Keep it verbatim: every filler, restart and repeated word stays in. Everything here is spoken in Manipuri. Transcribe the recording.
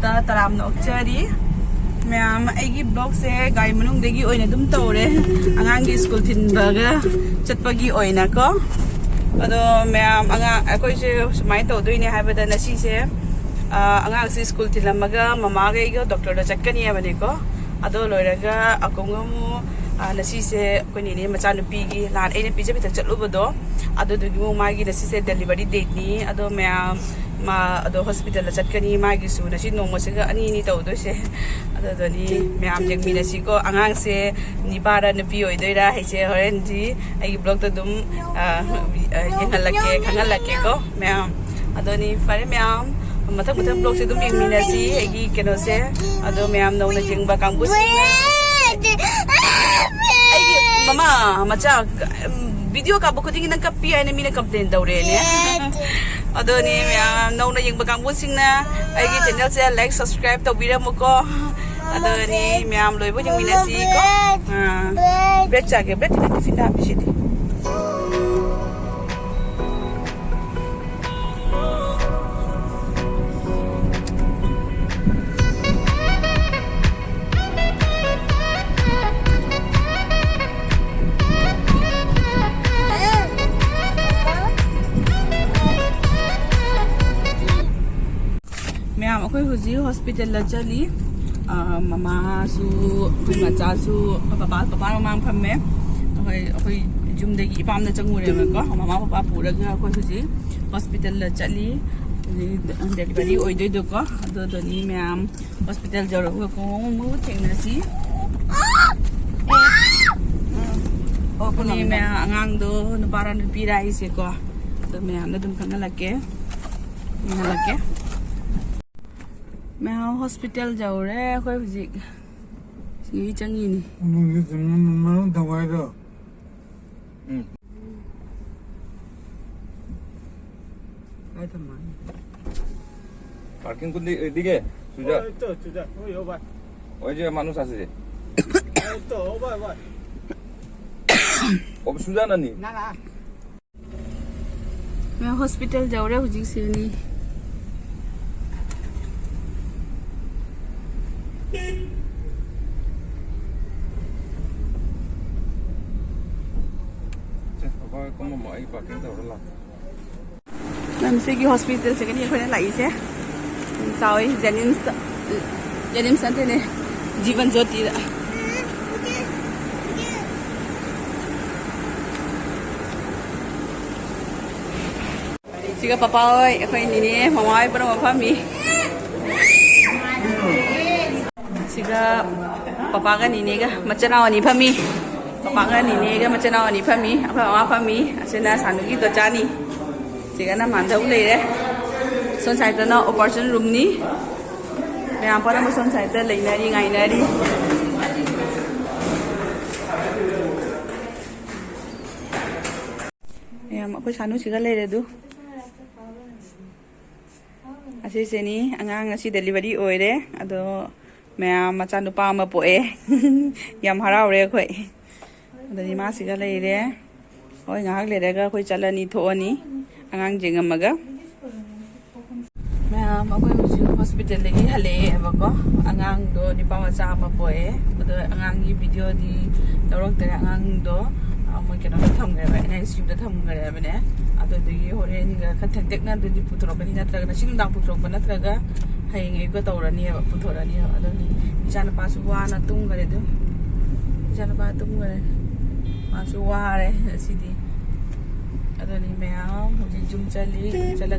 ꯇ ꯇꯔꯥꯝꯅ ꯑꯣꯛꯆꯔꯤ꯫ ꯃꯌꯥꯝ, ꯑꯩꯒꯤ vlogꯁꯦ ꯒꯥꯔꯤ ꯃꯅꯨꯡꯗꯒꯤ ꯑꯣꯏꯅ ꯑꯗꯨꯝ ꯇꯧꯔꯦ, ꯑꯉꯥꯡꯒꯤ ꯁ꯭ꯀꯨꯜ ꯊꯤꯟꯕꯒ ꯆꯠꯄꯒꯤ ꯑꯣꯏꯅꯀꯣ꯫ ꯑꯗꯣ ꯃꯌꯥꯝ, ꯑꯉꯥꯡ ꯑꯩꯈꯣꯏꯁꯦ ꯁꯨꯃꯥꯏꯅ ꯇꯧꯗꯣꯏꯅꯦ ꯍꯥꯏꯕꯗ, ꯉꯁꯤꯁꯦ, ꯑ, ꯑꯉꯥꯡꯁꯦ ꯁ꯭ꯀꯨꯜ ꯊꯤꯜꯂꯝꯃꯒ ꯃꯃꯥꯒ ꯑꯩꯒ ꯗꯣꯛꯇꯔꯗ ꯆꯠꯀꯅꯤ ꯍꯥꯏꯕꯅꯤꯀꯣ꯫ ꯑꯗꯣ ꯂꯣꯏꯔꯒ ꯑꯀꯣꯡꯒ ꯑꯃꯨꯛ, ꯑ, ꯉꯁꯤꯁꯦ ꯑꯩꯈꯣꯏ ꯅꯦꯅꯦ ꯃꯆꯥꯅꯨꯄꯤꯒꯤ ꯅꯍꯥꯟ ꯑꯩꯅ ꯄꯤꯖ ꯄꯤꯊꯛ ꯆꯠꯂꯨꯕꯗꯣ, ꯑꯗꯨꯗꯨꯒꯤ ꯑꯃꯨꯛ ꯃꯥꯒꯤ ꯉꯁꯤꯁꯦ delivery dateꯅꯤ꯫ ꯑꯗꯣ ꯃꯌꯥꯝ, ꯃꯥ ꯑꯗꯣ ꯍꯣꯁꯄꯤꯇꯥꯜꯗ ꯆꯠꯀꯅꯤ, ꯃꯥꯒꯤꯁꯨ ꯉꯁꯤ ꯅꯣꯡꯃꯁꯤꯒ ꯑꯅꯤ ꯑꯅꯤ ꯇꯧꯗꯣꯏꯁꯦ꯫ ꯑꯗꯨꯗꯨꯅꯤ ꯃꯌꯥꯝ ꯌꯦꯡꯃꯤꯟꯅꯁꯤꯀꯣ, ꯑꯉꯥꯡꯁꯦ ꯅꯤꯄꯥꯔ ꯅꯨꯄꯤ ꯑꯣꯏꯗꯣꯏꯔꯥ ꯍꯥꯏꯁꯦ ꯍꯣꯔꯦꯟꯗꯤ ꯑꯩꯒꯤ vlogꯇ ꯑꯗꯨꯝ, ꯑ, ꯑ, ꯌꯦꯡꯍꯜꯂꯛꯀꯦ, ꯈꯪꯍꯜꯂꯛꯀꯦꯀꯣ ꯃꯌꯥꯝ꯫ ꯑꯗꯨꯅꯤ ꯐꯔꯦ ꯃꯌꯥꯝ, ꯃꯊꯪ ꯃꯊꯪ vlogꯁꯦ ꯑꯗꯨꯝ ꯌꯦꯡꯃꯤꯟꯅꯁꯤ ꯑꯩꯒꯤ ꯀꯩꯅꯣꯁꯦ꯫ ꯑꯗꯣ ꯃꯌꯥꯝ ꯅꯧꯅ ꯌꯦꯡꯕ ꯀꯥꯡꯕꯨꯁꯤꯡꯅ ꯑꯩꯒꯤ ꯃꯃꯥ ꯃꯆꯥ, ꯎꯝ, video ꯀꯥꯞꯄ ꯈꯨꯗꯤꯡꯒꯤ ꯅꯪ ꯀꯞꯄꯤ ꯍꯥꯏꯅ ꯃꯤꯅ complain ꯇꯧꯔꯦꯅꯦ꯫ ꯑꯗꯨꯅꯤ ꯃꯌꯥꯝ ꯅꯧꯅ ꯌꯦꯡꯕ ꯀꯥꯡꯕꯨꯁꯤꯡꯅ ꯑꯩꯒꯤ channelꯁꯦ like, subscribe ꯇꯧꯕꯤꯔꯝꯃꯨꯀꯣ꯫ ꯑꯗꯨꯅꯤ ꯃꯌꯥꯝ ꯂꯣꯏꯕ ꯌꯦꯡꯃꯤꯟꯅꯁꯤꯀꯣ꯫ ꯑꯥ, bread ꯆꯥꯒꯦ, bread ꯇꯤꯐꯤꯟꯗ ꯍꯥꯞꯄꯤꯁꯤꯗꯤ꯫ ꯃꯌꯥꯝ, ꯑꯩꯈꯣꯏ ꯍꯧꯖꯤꯛ ꯍꯣꯁꯄꯤꯇꯥꯜꯗ ꯆꯠꯂꯤ꯫ ꯑ, ꯃꯃꯥꯁꯨ, ꯑꯩꯈꯣꯏ ꯃꯆꯥꯁꯨ, ꯑꯩꯈꯣꯏ ꯄꯄꯥ, ꯄꯄꯥ ꯃꯃꯥꯡ ꯐꯝꯃꯦ꯫ ꯑꯩꯈꯣꯏ, ꯑꯩꯈꯣꯏ ꯌꯨꯝꯗꯒꯤ ꯏꯄꯥꯝꯗ ꯆꯪꯉꯨꯔꯦꯕꯀꯣ꯫ ꯃꯃꯥ ꯄꯄꯥ ꯄꯨꯔꯒ ꯑꯩꯈꯣꯏ ꯍꯧꯖꯤꯛ ꯍꯣꯁꯄꯤꯇꯥꯜꯗ ꯆꯠꯂꯤ꯫ ꯍꯧꯖꯤꯛ delivery ꯑꯣꯏꯗꯣꯏꯗꯣꯀꯣ꯫ ꯑꯗꯨꯗꯨꯅꯤ ꯃꯌꯥꯝ, ꯍꯣꯁꯄꯤꯇꯥꯜ ꯌꯧꯔꯒ ꯀꯣꯡ ꯑꯃꯨꯛ ꯊꯦꯡꯅꯁꯤ꯫ ꯑꯣ, ꯃꯌꯥꯝ, ꯑꯉꯥꯡꯗꯣ ꯅꯨꯄꯥꯔꯥ ꯅꯨꯄꯤꯔꯥ ꯍꯥꯏꯁꯦꯀꯣ꯫ ꯑꯗꯣ ꯃꯌꯥꯝꯗ ꯑꯗꯨꯝ ꯈꯪꯍꯜꯂꯛꯀꯦ꯫ ꯌꯦꯡꯍꯜꯂꯛꯀꯦ꯫ ꯃꯌꯥꯝ ꯍꯣꯁꯄꯤꯇꯥꯜ ꯌꯧꯔꯦ ꯑꯩꯈꯣꯏ ꯍꯧꯖꯤꯛ꯫ ꯁꯤꯒꯤ ꯆꯪꯉꯤꯅꯤ꯫ ꯃꯅꯨꯡꯗ ꯆꯪꯉ ꯃꯅꯨꯡ ꯊꯧꯒꯥꯏꯔꯣ꯫ ꯎꯝ꯫ ꯀꯥꯏ ꯊꯝꯃ? Parking কোন দি-, এদিকে? সুজা? ওই তো, সুজা। ওই, ও ভাই। ওই যে মানুষ আছে যে। এই তো, ও ভাই, ভাই। ও সুজা নানি? না, না। ꯃꯌꯥꯝ ꯍꯣꯁꯄꯤꯇꯥꯜ ꯌꯧꯔꯦ ꯍꯧꯖꯤꯛꯁꯦ ꯅꯤ꯫ ꯑꯃꯃꯨꯛ ꯑꯩ ꯄꯥꯔꯀꯤꯡ ꯇꯧꯔ ꯂꯥꯛꯀꯦ꯫ ꯅꯪ ꯁꯤꯒꯤ ꯍꯣꯁꯄꯤꯇꯥꯜꯁꯤꯒꯅꯤ ꯑꯩꯈꯣꯏꯅ ꯂꯥꯛꯏꯁꯦ꯫ ꯌꯥꯝ ꯆꯥꯎꯋꯤ꯫ ꯖꯦꯅꯤꯝꯁ, ꯖꯦꯅꯤꯝꯁ ꯅꯠꯇꯦꯅꯦ, ꯖꯤꯕꯟ ꯖꯣꯇꯤꯗ꯫ ꯁꯤꯒ ꯄꯄꯥ ꯍꯣꯏ, ꯑꯩꯈꯣꯏ ꯅꯤꯅꯦ, ꯃꯃꯥ ꯍꯣꯏ ꯄꯨꯝꯅꯃꯛ ꯐꯝꯃꯤ꯫ ꯁꯤꯒ ꯄꯄꯥꯒ ꯅꯤꯅꯦꯒ ꯃꯆꯤꯟ ꯃꯅꯥꯎ ꯑꯅꯤ ꯐꯝꯃꯤ꯫ ꯄꯄꯥꯒ ꯅꯤꯅꯦꯒ ꯃꯆꯤꯟ ꯃꯅꯥꯎ ꯑꯅꯤ ꯐꯝꯃꯤ꯫ ꯑꯩꯈꯣꯏ ꯃꯃꯥ ꯐꯝꯃꯤ꯫ ꯑꯁꯤꯅ ꯁꯥꯅꯨꯒꯤ ꯗꯣꯆꯥꯅꯤ꯫ ꯁꯤꯒꯅ ꯃꯥꯟꯗꯧ ꯂꯩꯔꯦ꯫ ꯁꯣꯝ ꯁꯥꯏꯠꯇꯅ ꯑꯣꯄꯔꯦꯁꯟ ꯔꯨꯝꯅꯤ꯫ ꯃꯌꯥꯝ ꯄꯨꯝꯅꯃꯛ ꯁꯣꯝ ꯁꯥꯏꯠꯇ ꯂꯩꯅꯔꯤ, ꯉꯥꯏꯅꯔꯤ꯫ ꯃꯌꯥꯝ ꯑꯩꯈꯣꯏ ꯁꯥꯅꯨꯁꯤꯒ ꯂꯩꯔꯦ ꯑꯗꯨ꯫ ꯑꯁꯤꯁꯤꯅꯤ ꯑꯉꯥꯡ ꯉꯁꯤ ꯗꯦꯂꯤꯚꯔꯤ ꯑꯣꯏꯔꯦ꯫ ꯑꯗꯣ ꯃꯌꯥꯝ ꯃꯆꯥꯅꯨꯄꯥ ꯑꯃ ꯄꯣꯛꯑꯦ꯫ ꯌꯥꯝ ꯍꯔꯥꯎꯔꯦ ꯑꯩꯈꯣꯏ꯫ ꯑꯗꯨꯗꯤ ꯃꯥꯁꯤꯒ ꯂꯩꯔꯦ꯫ ꯍꯣꯏ, ꯉꯥꯏꯍꯥꯛ ꯂꯩꯔꯒ ꯑꯩꯈꯣꯏ ꯆꯠꯂꯅꯤ, ꯊꯣꯛꯑꯅꯤ ꯑꯉꯥꯡ ꯌꯦꯡꯉꯝꯃꯒ꯫ ꯃꯌꯥꯝ ꯑꯩꯈꯣꯏ ꯍꯧꯖꯤꯛ ꯍꯣꯁꯄꯤꯇꯥꯜꯗꯒꯤ ꯍꯜꯂꯛꯑꯦꯕꯀꯣ꯫ ꯑꯉꯥꯡꯗꯣ ꯅꯨꯄꯥ ꯃꯆꯥ ꯑꯃ ꯄꯣꯛꯑꯦ꯫ ꯑꯗꯣ ꯑꯉꯥꯡꯒꯤ ꯚꯤꯗꯤꯑꯣꯗꯤ ꯂꯧꯔꯛꯇꯔꯦ꯫ ꯑꯉꯥꯡꯗꯣ, ꯑ, ꯃꯣꯏ ꯀꯩꯅꯣꯗ ꯊꯝꯈ꯭ꯔꯦꯕ, ꯑꯦꯟ ꯑꯥꯏ ꯁꯤ ꯌꯨꯗ ꯊꯝꯈ꯭ꯔꯦꯕꯅꯦ꯫ ꯑꯗꯨꯗꯒꯤ ꯍꯣꯔꯦꯟꯒ ꯈꯔ ꯊꯦꯡꯇꯛꯅ ꯑꯗꯨꯗꯤ ꯄꯨꯊꯣꯔꯛꯀꯅꯤ, ꯅꯠꯇ꯭ꯔꯒ ꯉꯁꯤ ꯅꯨꯡꯗꯥꯡ ꯄꯨꯊꯣꯔꯛꯄ ꯅꯠꯇ꯭ꯔꯒ ꯍꯌꯦꯡ ꯑꯌꯨꯛꯀ ꯇꯧꯔꯅꯤꯕ, ꯄꯨꯊꯣꯔꯛꯑꯅꯤꯕ꯫ ꯑꯗꯨꯅꯤ ꯏꯆꯥꯅꯨꯄꯥꯁꯨ ꯋꯥꯅ ꯇꯨꯝꯈꯔꯦ꯫ ꯑꯗꯨꯝ ꯏꯆꯥꯅꯨꯄꯥ ꯇꯨꯝꯈꯔꯦ꯫ ꯃꯥꯁꯨ ꯋꯥꯔꯦ ꯉꯁꯤꯗꯤ꯫ ꯑꯗꯨꯅꯤ ꯃꯌꯥꯝ ꯍꯧꯖꯤꯛ ꯌꯨꯝ ꯆꯠꯂꯤ꯫ ꯌꯨꯝ ꯆꯠꯂꯒ